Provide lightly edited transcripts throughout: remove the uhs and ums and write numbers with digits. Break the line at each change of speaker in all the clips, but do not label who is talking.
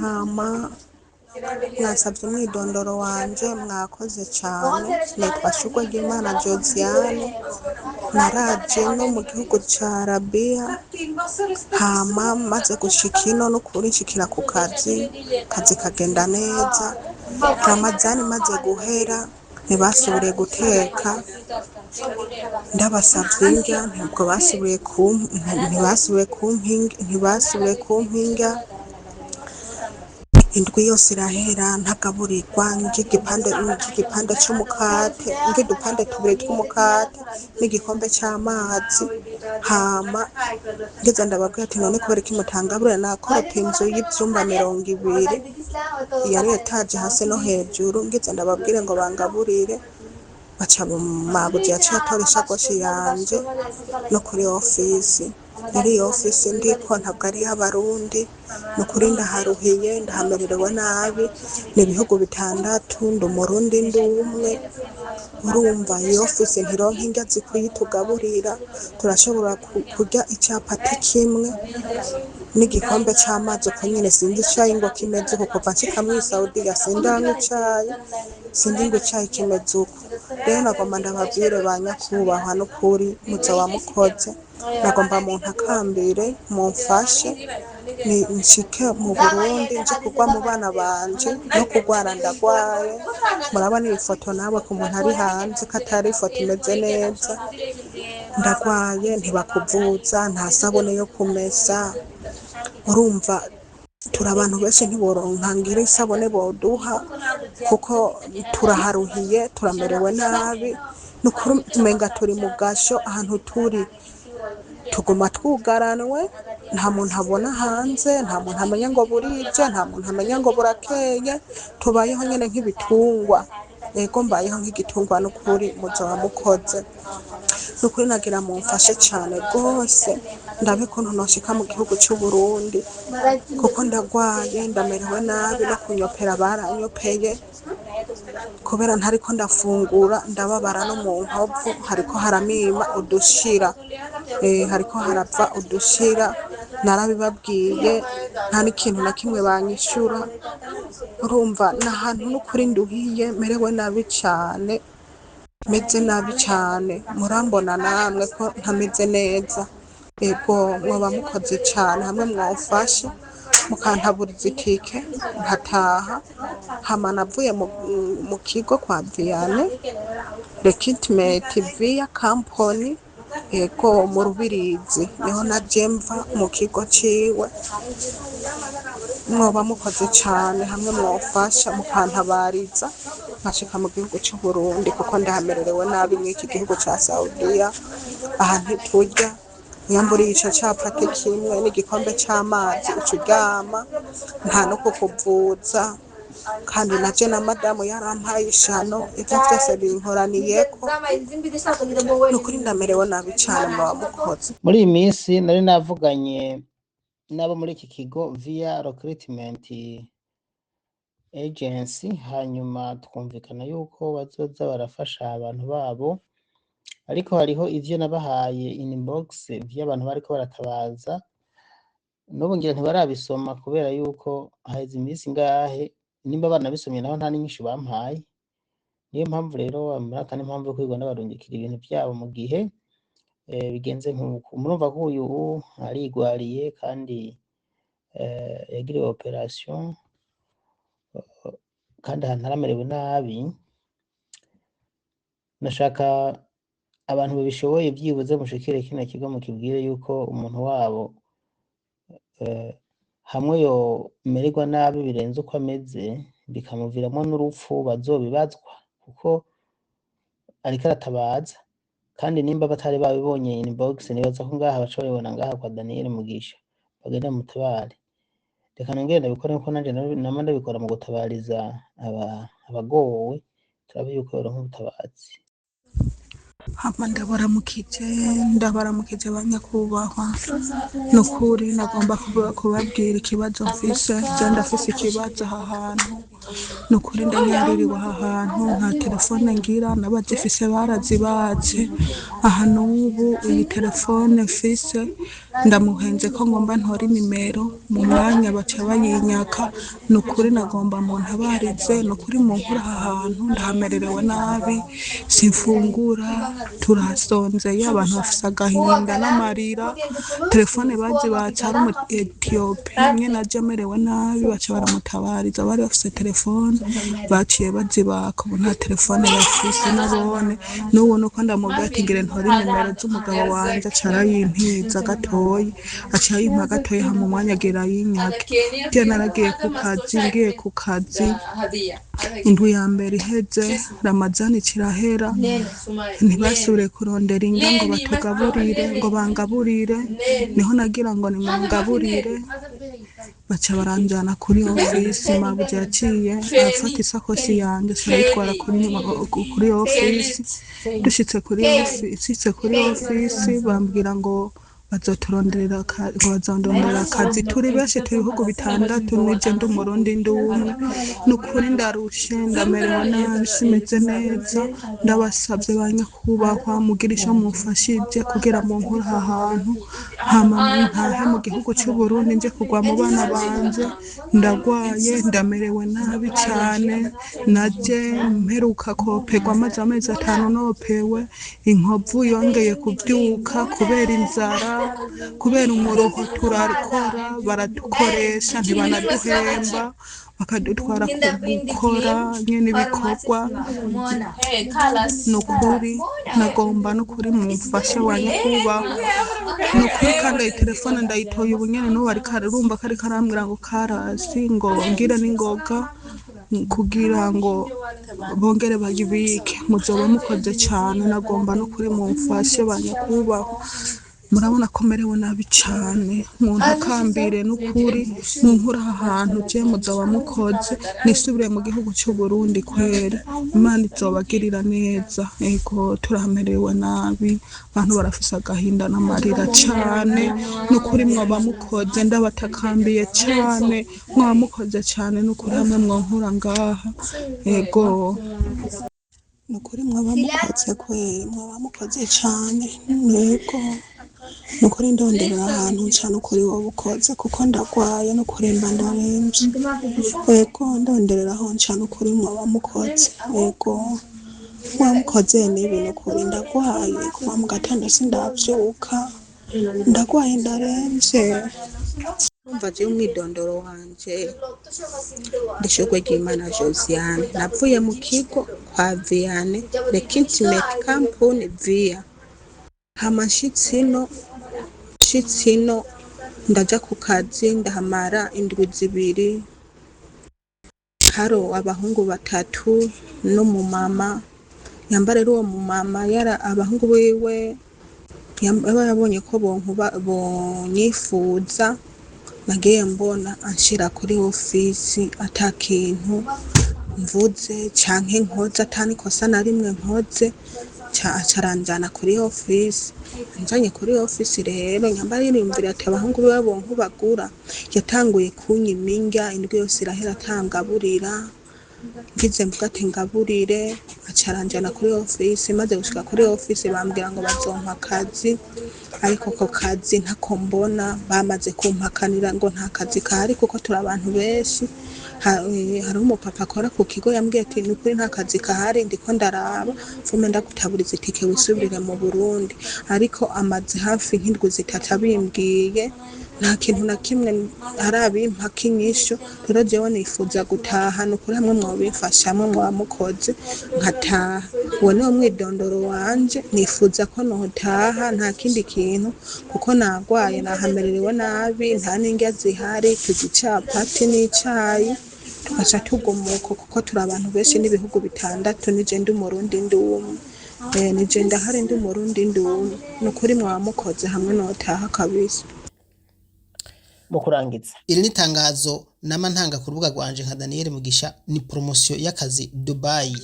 Hama mwasavye umwidondoro wanje, mwakoze cane. Nitwa Shurweryimana Josiane, naraje no mu gihugu ca Arabiya. Hama maze gushika ino, n'ukuri nshikira ku kazi, kazi kagenda neza. Ramazani imaze guhera ntibasubiriye guteka, ndabasavye indya ntabwo basubiye ntibasubiye kumpa indya. Indwi yose irahera ntagaburirwa, ndya igipande c'umukate, ndya udupande tubiri tw'umukate n'igikombe c'amazi. Hama ngeze ndababwira ati: "None kubera iki mutangaburira?" Nakoropa inzu y'ivyumba 20, yari étage hasi no hejuru. Ngeze ndababwire ngo bangaburire, baca mabuja yaciye atora ishakoshi yanje no kuri ofisi. Rero iyo ofisi ndiko ntabwo ari iy'Abarundi. Ni ukuri ndaharuhiye, ndahamererewe nabi. Ni ibihugu bitandatu, ndi Umurundi, ndi umwe. Urumva iyo ofisi ntironka indya zikwiye itugaburira. Turashobora kurya icapati kimwe n'igikombe c'amazi uko nyene. Sinzi icayi ngo kimeze uko. Kuva nshika muri Saudiya sindanywa icayi, sinzi ngo icayi kimeze uko. Rero nagomba ndababwire ba nyakubahwa, n'ukuri muzoba mukoze, nagomba muntakambire, mumfashe ni nshike mu Burundi, nje kugwa mu bana banje. No kugwara ndagwaye, murabona iyi foto nawe ku muntu ari hanze ko atari ifoto imeze neza. Ndagwaye, ntibakuvuza, nta sabune yo kumesa. Urumva turi abantu benshi, ntiboronka ngira isabune boduha, kuko turaharuhiye, turamerewe nabi. Nukuri umenga turi mu gasho. Ahantu turi tuguma twugaranwe, nta muntu abona hanze, nta muntu amenya ngo burije, nta muntu amenya ngo burakeye. Tubayeho nyene nk'ibitungwa. Ego, mbayeho nk'igitungwa. N'ukuri muzoba mukoze, nukuri nagira mumfashe cane rwose, ndabe ukuntu noshika mu gihugu c'Uburundi, kuko ndagwaye, ndamerewe nabi. No kunyopera baranyopeye kubera ntariko ndafungura. Ndababara no mu nkovu, hariko haramima udushira, hariko harava udushira. Narabibabwiye, nta n'ikintu na kimwe banyishura. Urumva ni ahantu n'ukuri nduhiye, merewe nabi cane, meze nabi cane. Murambona namwe ko ntameze neza. Ego, mwoba mukoze cane hamwe mwofasha mukantaburiza itike nkataha. Hama navuye mu kigo kwa Vianney Recruitment via Company. Ego, mu Rubirizi niho naje mva mu kigo ciwe. Mwoba mukoze cane hamwe mwofasha mukantabariza nkashika mu gihugu c'Uburundi, kuko ndahamererewe nabi mw'iki gihugu ca Saudiya. Aha ntiturya. Nyambura ico capati kimwe n'igikombe c'amazi, uca uryama, nta no kukuvuza. Kandi naje na madamu yarampaye ishano, ivyo vyose binkoraniyeko. Nukuri ndamerewe nabi cane, muba mukoze.
Muri iyi minsi nari navuganye n'abo muri iki kigo Via Recruitment Agency, hanyuma twumvikana yuko bazoza barafasha abantu babo, ariko hariho ivyo nabahaye inbox vy'abantu bariko baratabaza. N'ubu ngira ntibarabisoma, kubera yuko haheze iminsi ingahe. Nimba banabisomye naho, nta n'inyishu bampaye. Niyo mpamvu rero ata n'impamvu yo kwirirwa ndabarungikira ibintu vyabo mu gihe bigenze nk'uku. Murumva ko uyu arigwariye kandi yagiriwe opération, kandi ahantu aramerewe nabi. Nashaka abantu babishoboye vyibuze mushikire kino kigo, mukibwire yuko umuntu wabo hamwe yomererwa nabi birenze uko ameze, bikamuviramwo n'urupfu, bazobibazwa, kuko ariko aratabaza. Kandi nimba batari babibonye inbox, nibaza ko ngaha baca babibona ngaha kwa Daniel Mugisha, bagende bamutabare. Reka nongere ndabikore nkuko nanje nama ndabikora mu gutabariza abagowe, turabe yuko yoronka ubutabazi.
Hama ndabaramukije, ndabaramukije banyakubahwa. Nukuri nagomba kubabwira ikibazo mfise. Je ndafise ikibazo aha hantu, nukuri ndanyaririwe aha hantu. Nta telefone ngira, n'abazifise barazibatse. Aha n'ubu iyi telefone mfise ndamuhenze ko ngomba ntore inimero, mu mwanya baca bayinyaka. Nukuri nagomba muntabarize, nukuri munkure aha hantu, ndahamererewe nabi, simfungura, turasonzeye, abantu bafise agahinda n'amarira. Telefone bazibatse ari umu Etiyopi nyene aje amerewe nabi, baca baramutabariza. Bari bafise telefone, baciye bazibaka, ubu nta telefone bafise nabone. N'ubu nuko ndamubwira ati ngire ntore inimero z'umugabo wanje, aca arayintiza gatoyi, aca ayimpa gatoyi, hama umwanya agira ayinyake. Je naragiye ku kazi, ngiye ku kazi indwi ya mbere iheze, Ramazani kirahera, ntibasubire kurondera indya ngo batugaburire, ngo bangaburire. Niho nagira ngo nimungaburire, baca baranjana kuri ofisi. Mabuja yaciye arafata isakoshi yanje, arayitwara kuri ofisi. Dushitse kuri ofisi, nshitse kuri ofisi, bambwira ngo bazoturonderera ngo bazondonderera akazi. Turi benshi, turi ibihugu 6, nije ndi Umurundi ndi umwe. Nukuri ndarushe, ndamerewe nabi, simeze neza. Ndabasavye ba nyakubahwa, mugire ico mumfashije kugira munkure aha hantu, hama ntahe mu gihugu c'Uburundi, nje kugwa mu bana banje. Ndagwaye, ndamerewe nabi cane. Naje mperuka koperwa, maze amezi 5 nopewe. Inkovu yongeye kuvyuka kubera inzara, kubera umuruho. Turakora, baradukoresha, ntibanaduhemba, bakadutwara gukora nyene ibikorwa. Nukuri nagomba nukuri mumfashe wa nyakubahwa, nukuri. Kandi iyi telefone ndayitoye ubu nyene, n'ubu ariko arumva ko ariko arambwira ngo karasi, ngo ngire n'ingoga kugira ngo bongere bayibike. Muzoba mukoze cane. Nagomba nukuri mumfashe ba nyakubahwa. Murabona ko merewe nabi cane. Muntakambire nukuri, munkure aha hantu, je muzoba mukoze, nisubire mu gihugu c'Uburundi kweri. Imana izobagirira neza. Ego, turamerewe nabi, abantu barafise agahinda n'amarira cane. Nukuri mwoba mukoze, ndabatakambiye cane, mwoba mukoze cane nukuri hamwe mwonkura ngaha. Ego, nukuri mwaba mukoze kweri, mwaba mukoze cane. Ego, nukuri ndonderera ahantu nca, nukuri woba ukoze, kuko ndagwaye no kuremba, ndaremvye. Ego, ndonderera aho nca, nukuri mwaba mukoze. Ego, mwaba mukoze nibi. Nukuri ndagwaye, kuva mu gatondo sindavyuka, ndagwaye, ndaremvye. Urumva jewe umwidondoro wanje ndi Ryimana Josiane, navuye mu kigo kwa Vianney Recruitment Company Via. Hama nshitse ino ndaja ku kazi, ndahamara indwi 2. Hari abahungu batatu n'umumama. Yamba rero uwo mumama yara abahungu biwe yaba yabonye ko bonyifuza, nagiye mbona anshira kuri ofisi ata kintu mvuze canke nkoze, ata n'ikosa na rimwe nkoze, aca aranjana kuri ofisi. Anjanye kuri ofisi rero, nyamba yiyumvira ati abahungu biwe bonkubagura, yatanguye kunyima indya. Indwi yose irahera atangaburira. Ngize mvuga ati ngaburire, aca aranjana kuri ofisi. Maze gushika kuri ofisi, bambwira ngo bazompa akazi, ariko ako kazi ntako mbona. Bamaze kumpakanira ngo nta kazi kahari kuko turi abantu benshi. Hariho umupapa akora ku kigo yambwiye ati nukuri nta kazi kahari, ndiko ndaraba fume ndagutaburiza itike wisubirire mu Burundi. Ariko amaze hafi nk'indwi 3 abimbwiye, nta kintu na kimwe arabimpa k'inyishu. Rero jewe nifuza gutaha, nukuri hamwe mwobimfashamwe mwaba mukoze nkataha. Uwo niwo mwidondoro wanje, nifuza ko notaha, nta kindi kintu, kuko nagwaye, nahamererewe nabi, nta n'indya zihari. Turya icapati n'icayi tugaca tugumuka, kuko turi abantu benshi n'ibihugu 6, nije ndi Umurundi ndi umwe. Nije ndahari ndi Umurundi ndi umwe. Nukuri mwaba mukoze hamwe notaha kabisa.
Mu kurangiza,
Iri ni itangazo nama ntanga ku rubuga rwanje nka Daniel Mugisha, ni promotion y'akazi Dubai,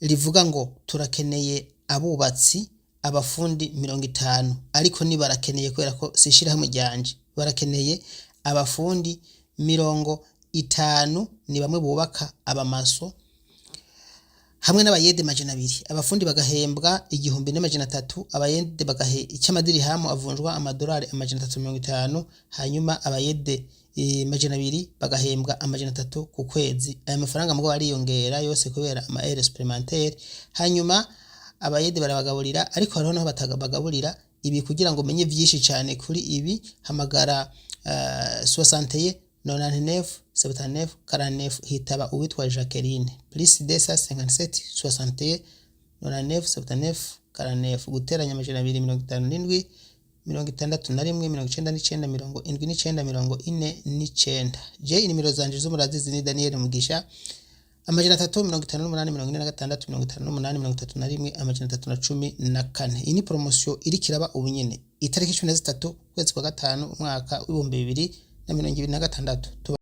rivuga ngo turakeneye. Abubatsi, abafundi 50, ariko ni barakeneye kubera ko si ishirahamwe ryanje. Barakeneye abafundi 50, ni bamwe bubaka, abamaso, hamwe n'abayede 200. Abafundi bagahembwa 1300, abayede bagahe icy'amadirihamu avunjwa amadolari 350, hanyuma abayede 200 bagahembwa 300 ku kwezi. Aya mafaranga mugabo ariyongera yose kubera ama heures supplémentaires. Hanyuma abayede barabagaburira, ariko hariho naho batabagaburira. Ibi kugira ngo umenye vyinshi cyane kuri ibi, hamagara 61 99 79 49, hitaba uwitwa Jacqueline, +257 61 99 79 49, guteranya 257 61 99 79 49. Je inimero zanje z'umurazizi ni Daniel Mugisha, 358 46 58 31 314. Iyi ni promotion iriko iraba ubu nyene, itariki 13 ukwezi kwa gatanu, umwaka w'2026.